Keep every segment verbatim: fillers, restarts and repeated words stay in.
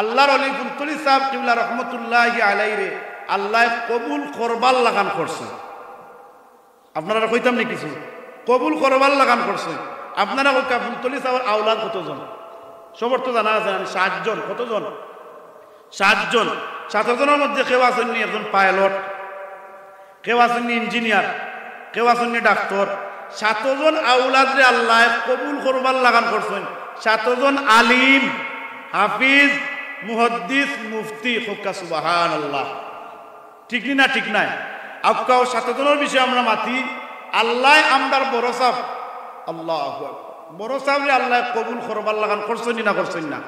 আল্লাহর অলি ফুলতলি সাহেব কিবলা রহমতুল্লাহি আলাইরে আল্লায় কবুল করবার লাখান করছইন। আপনারারে কইতাম নি কিছু? কবুল করবার লাখান করছইন। আপনারা কউক্কা, ফুলতলি সাহেবর আওলাদ কতজন? সবর তো জানা আছে, আমি সাতজন। কতজন? সাতজন। সাতজনর মধ্যে কেউ আছইন নি একজন পাইলট, কেউ আছইন নি ইঞ্জিনিয়ার, কেউ আছইন নি ডাক্তার। সাতজন আওলাদরে আল্লায় কবুল করবার লাখান করছইন। সাতজন আলিম, হাফিজ, মুহাদ্দিস, মুফতি। কউক্কা সুবহানাল্লাহ। ঠিক নি না? ঠিক নায়? আউক্কা অউ সাতজনর বিষয়ে আমরা মাতি। আল্লায় আমরার বড় সাব, আল্লাহু আকবার, বড় সাবরে আল্লায় কবুল করবার লাখান করছইন নি না করছইন না?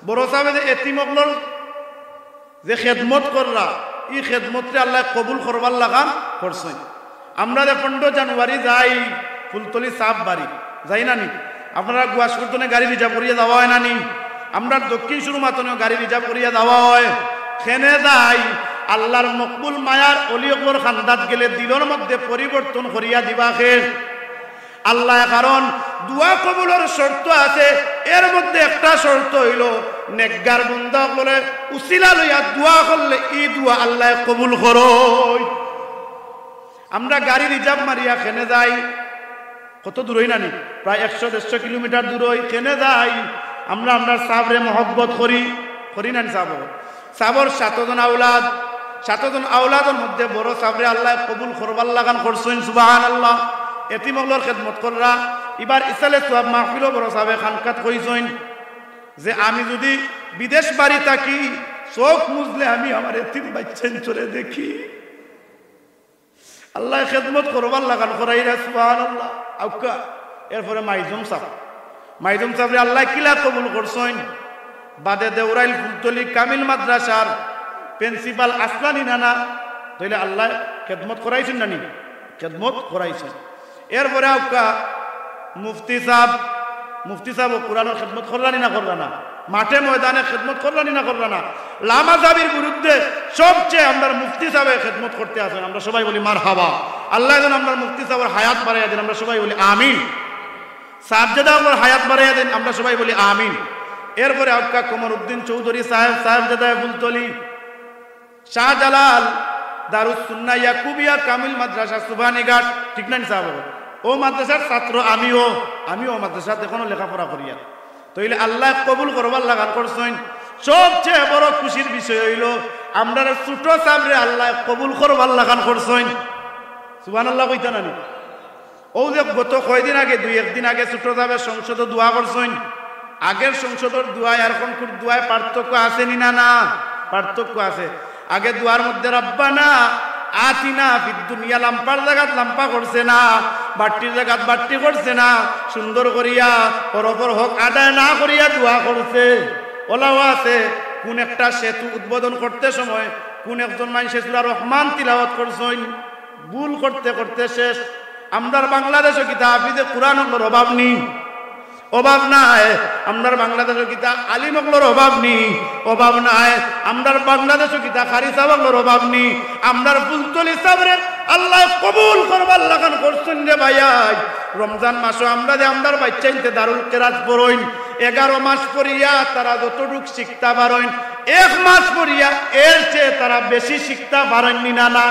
বড় সাবে যে এতিম অকলর যে খেদমত কররা, ই খেদমতরে আল্লায় কবুল করবার লাখান করছইন। আমরা যে পনেরো জানুয়ারি যাই ফুলতলি সাব বাড়ি, যাই না নি? আপনারা গুয়াসপুর তনে গাড়ি রিজার্ভ করিয়া যাওয়া অয় না নি? আমরার দক্ষিণ সুরমা তনেও গাড়ি রিজার্ভ করিয়া যাওয়া অয়। কেনে যাই? আল্লাহর মকবুল মায়ার অলি অকলর খান্দাত গেলে দিলর মধ্যে পরিবর্তন করিয়া দিবা কে? আল্লায়। কারণ দোয়া কবুলর শর্ত আছে, এর মধ্যে একটা শর্ত অইলো নেকগার বন্দা অকলরে উসিলা লইয়া দোয়া করলে ই দোয়া আল্লায় কবুল করইন। আমরা গাড়ি রিজার্ভ মারিয়া কেনে যাই? কত দূর অয় না নি? প্রায় একশো দেড়শো কিলোমিটার দূর অয়। কেনে যাই? আমরা আমরার সাবরে মহব্বত করি, করি না নি সাব? সাবর সাতজন আওলাদ, সাতজন আওলাদর মধ্যে বড় সাবরে আল্লায় কবুল করবার লাখান করছইন, সুবহানাল্লাহ। এতিম অকলর খেদমত কররা। ইবার ইসালে সওয়াব মাহফিলো বড় সাবে খানকাত কইছইন যে আমি যুদি বিদেশ বাড়ি থাকি, চউখ মুজলে আমি আমার এতিম বাইচ্চাইন্তরে দেখি। আল্লায় খেদমত করবার লাখান করাইরা, সুবহানাল্লাহ। আউক্কা, এরপরে মাইজম সাব, মাইজম সাবরে আল্লায় কিলা কবুল করছইন। বাদে দেউরাইল ফুলতলি কামিল মাদ্রাসার প্রিন্সিপাল আছলা নি না না? তাইলে আল্লায় খেদমত করাইছইন না নি? খেদমত করাইছইন। এরপরে আউক্কা মুফতি সাব, মুফতি সাবও কুরআনর খেদমত কররা নি না কররা না? মাঠে ময়দানে খেদমত কররা নি না কররা না? লামাজাবির বিরুদ্ধে সবচেয়ে আমরার মুফতি সাবে খেদমত করতে আছইন, আমরা সবাই বলি মারহাবা। আল্লায় যেন আমরার মুফতি সাবর হায়াত বাড়াইয়া দেইন, আমরা সবাই বলি আমিন। সাহেবজাদা অকলর হায়াত বাড়াইয়া দেইন, আমরা সবাই বলি আমিন। এরপরে আউক্কা কমরউদ্দিন চৌধুরী সাহেব, সাহেবজাদায় ফুলতলি, শাহজালাল, দারুস সুন্নাহ ইয়াকুবিয়া কামিল মাদ্রাসা সুবহানীঘাট, ঠিক না নি সাব অকল? অউ মাদ্রাসার ছাত্র আমিও, আমিও অউ মাদ্রাসাত এখনো লেখাপড়া করিয়ার। তাইলে আল্লায় কবুল করবার লাখান করছইন। সবচেয়ে বড় খুশির বিষয় অইলো, আমরার ছোট সাবরে আল্লায় কবুল করবার লাখান করছইন। সুবহানাল্লাহ কইতা না নি? অউ যে গত কয়দিন আগে, দুই একদিন আগে ছোট সাবে সংসদো দোয়া করছইন, আগের সংসদর দোয়ায় আর অখনকুর দোয়ায় পার্থক্য আছে নি না না? পার্থক্য আছে। আগে দোয়ার মধ্যে রব্বানা আতিনা ফিদ দুনিয়া লাম্বার জাগাত লাম্বা করছে না, বাট্টির জাগাত বাট্টি করছে না, সুন্দর করিয়া হরফর হক আদায় না করিয়া দোয়া করছে। অলাও আছে, কুন একটা সেতু উদ্বোধন করতে সময় কুন একজন মানষে সূরা রহমান তিলাওয়াত করছইন, ভুল করতে করতে শেষ। আমরার বাংলাদেশো কিতা হাফিজে কুরআন অকলর অভাব নি? অভাব নাই। আমরার বাংলাদেশো কিতা আলিম অকলর অভাব নি? অভাব নাই। আমরার বাংলাদেশো কিতা কারি সাব অকলর অভাব নি? আমরার ফুলতলি সাবরে আল্লায় কবুল করবার লাখান করছইন রে ভাইয়াই। রমজান মাসো আমরা যে আমরার বাইচ্চাইন্তে দারুল কেরাত পড়ইন, এগারো মাস পড়িয়া তারা যতটুক শিখতা পারইন, এক মাস পড়িয়া এর চেয়ে তারা বেশি শিখতা পারইন নি না না?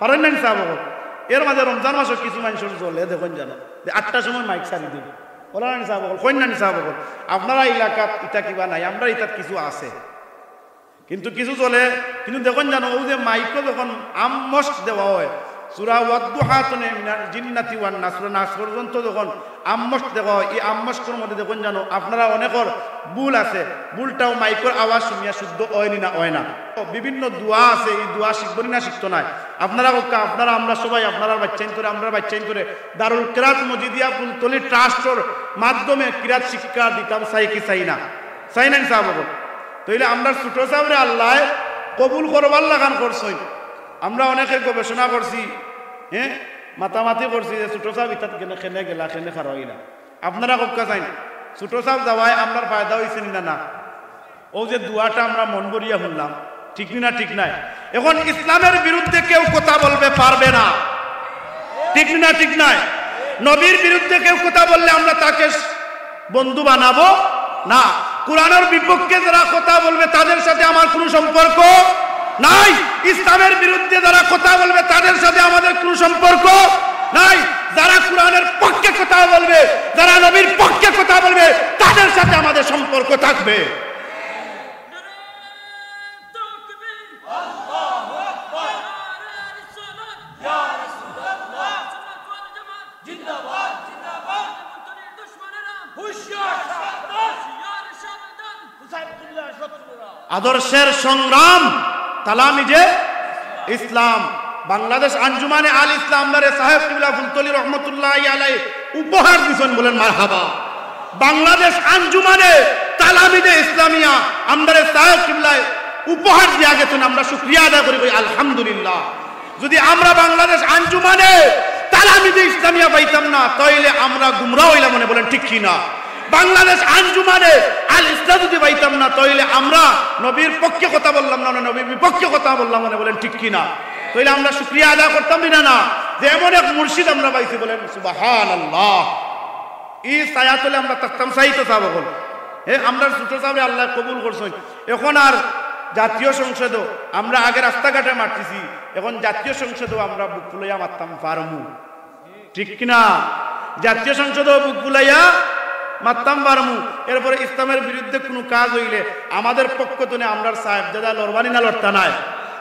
পারইন না নি সাব অকল? এর মাঝে রমজান মাসো কিছু মানষর জ্বলে দেখইন জানো, যে আটটার সময় মাইক ছাড়ি দিবো। অলা না নি সাব অকল, কইন না নি সাব অকল? আপনারা এলাকাত ইতা কিবা নাই, আমরার ইতাত কিছু আছে। কিন্তু কিছু জ্বলে, কিন্তু দেখইন জানো, অউ যে মাইকো যখন আম মশক দেওয়া অয়, সূরা ওয়াদ্দুহা তনে মিনাল জিন্নাতি ওয়ান নাস, সূরা নাস পর্যন্ত যখন আম মশক দেওয়া অয়, ই আম মশকর মধ্যে দেখইন জানো, আপনারা অনেকর ভুল আছে, ভুলটাও মাইকর আওয়াজ শুনিয়া শুদ্ধ অয় নি না অয় না। বিভিন্ন দোয়া আছে, ই দোয়া শিখবো নি না শিখতো নায়। আপনারা কউক্কা, আপনারা, আমরা সবাই, আপনারার বাইচ্চাইন্তরে, আমরার বাইচ্চাইন্তরে দারুল কেরাত মজিদিয়া ফুলতলি ট্রাস্টর মাধ্যমে কিরাত শিক্ষা দিতাম চাই কি চাই না? চাই না নি সাব অকল? তাইলে আমরার ছোট সাবরে আল্লায় কবুল করবার লাখান করছইন। আমরা অনেকে গবেষণা করছি, হ্যাঁ, মাতামাতি করছি যে ছোট সাব ইতাত কেনে, কেনে গেলা, কেনে খাড়া অইলা। আপনারা কউক্কা চাইন, ছোট সাব যাওয়ায় আমরার ফায়দা অইছে নি না না? অউ যে দোয়াটা আমরা মন ভরিয়া হুনলাম, ঠিক নি না? ঠিক নায়? এখন ইসলামের বিরুদ্ধে কেউ কথা বলবে পারবে না, ঠিক নি না? ঠিক নায়? নবীর বিরুদ্ধে কেউ কথা বললে আমরা তাকে বন্ধু বানাবো না। কোরআনের বিপক্ষে যারা কথা বলবে, তাদের সাথে আমার কোনো সম্পর্ক নাই। ইসলামের বিরুদ্ধে যারা কথা বলবে, তাদের সাথে আমাদের কোনো সম্পর্ক নাই। যারা কোরআনের পক্ষে কথা বলবে, যারা নবীর পক্ষে কথা বলবে, তাদের সাথে আমাদের সম্পর্ক থাকবে। আদর্শের সংগ্রাম, তালামিজে ইসলাম। বাংলাদেশ আঞ্জুমানে আল ইসলাম আমরারে সাহেব কিবলা ফুলতলি রহমতুল্লাহ আলাই উপহার দিছইন, বলেন মারহাবা। বাংলাদেশ আঞ্জুমানে তালামিজে ইসলামিয়া আমরারে সাহেব কিবলায় উপহার দিয়া গেছইন, আমরা শুকরিয়া আদায় করি, কই আলহামদুলিল্লাহ। যদি আমরা বাংলাদেশ আঞ্জুমানে তালামিজে ইসলামিয়া পাইতাম না, তাইলে আমরা গুমরা অইলাম অনে, বলেন ঠিক কি না? বাংলাদেশ আঞ্জুমানে আল ইসলাম যদি পাইতাম না, তাইলে আমরা নবীর পক্ষে কথা বললাম না, নবীর বিপক্ষে কথা বললাম অনে, বলেন ঠিক কি না? তাইলে আমরা শুকরিয়া আদায় করতাম নি না, না, যে এমন এক মুর্শিদ আমরা পাইছি, বলেন সুবহানাল্লাহ। ই ছায়া তলে আমরা থাকতাম চাই তো সাব অকল। হে, আমরার ছোট সাবরে আল্লায় কবুল করছইন। এখন আর জাতীয় সংসদও, আমরা আগে রাস্তাঘাটে মাতিছি, এখন জাতীয় সংসদও আমরা বুক ফুলাইয়া মাততাম পারমু, ঠিক কি না? জাতীয় সংসদও বুক ফুলাইয়া মাততাম পারমু। এরপরে ইসলামের বিরুদ্ধে কুনু কাজ অইলে আমাদের পক্ষ তনে আমরার সাহেবজাদা লড়বা নি না লড়তা নায়?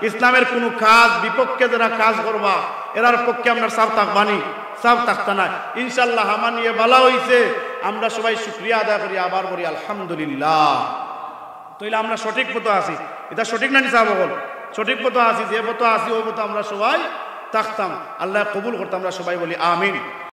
ইসলামের কুনু কাজ বিপক্ষে যারা কাজ করবা, এরার পক্ষে আমরার সাব থাকবা নি? সাব থাকতা নায়। ইনশাআল্লাহ, হামানিয়ে বালা অইছে, আমরা সবাই শুকরিয়া আদায় করি, আবার বলি আলহামদুলিল্লাহ। তাইলে আমরা সঠিক পথো আছি, ইটা সঠিক না নি সাব অকল? সঠিক পথো আছি, যে পথো আছি অউ পথো আমরা সবাই থাকতাম। আল্লায় কবুল করতা, আমরা সবাই বলি আমিন।